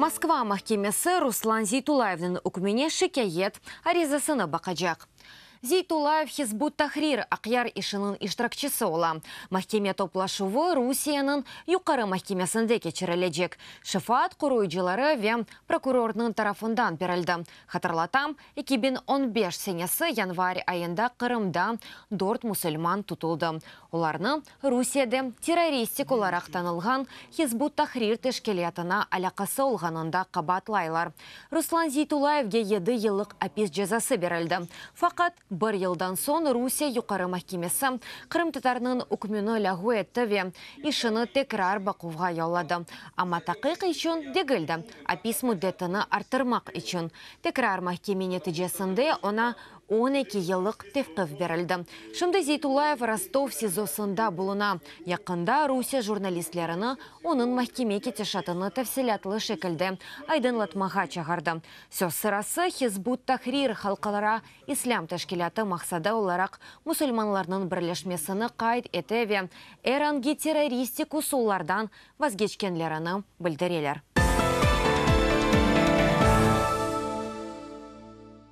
Moskva mahkemesi Ruslan Zeytullayevniñ ükmüne şikâyet arizasını baqacaq. Zeytullayev Hizb ut-Tahrir Aqyar işiniñ iştirakçisi ola. Mahkeme toplaşuvı Rusiyeniñ Yuqarı mahkemesinde keçirilecek. Şefaat qoruyıcıları ve prokurornıñ tarafından berildi. Hatırlatam, 2015 senesi yanvar ayında Qırımda dört musulman tutuldı. Olarnı Rusiyede terroristik olaraq tanılğan Hizb ut-Tahrir teşkilâtına alâqası olğanında qabaatlaylar. Ruslan Zeytullayevge yedi yıllıq apis cezası berildi. Faqat bir yıldan soñ Rusiye Yuqarı mahkemesi qırımtatarnıñ ükmüni lâğu etti ve işini tekrar baquvğa yolladı. Amma taqiq içün degil de, apis müddetini arttırmaq içün. Tekrar mahkeme neticesinde oña 12 yıllıq tevqif berildi. Şimdi Zeytullayev Rostov SİZOsında buluna. Yaqında Rusiye jurnalistlerini onıñ mahkeme ketişatını tafsilâtlı şekilde aydınlatmağa çağırdı. Söz sırası, Hizb ut-Tahrir halqara islâm teşkilâtı maqsadı olaraq musulmanlarnıñ birleşmesini qayd ete ve er angi terroristik usullardan vazgeçkenlerini bildireler.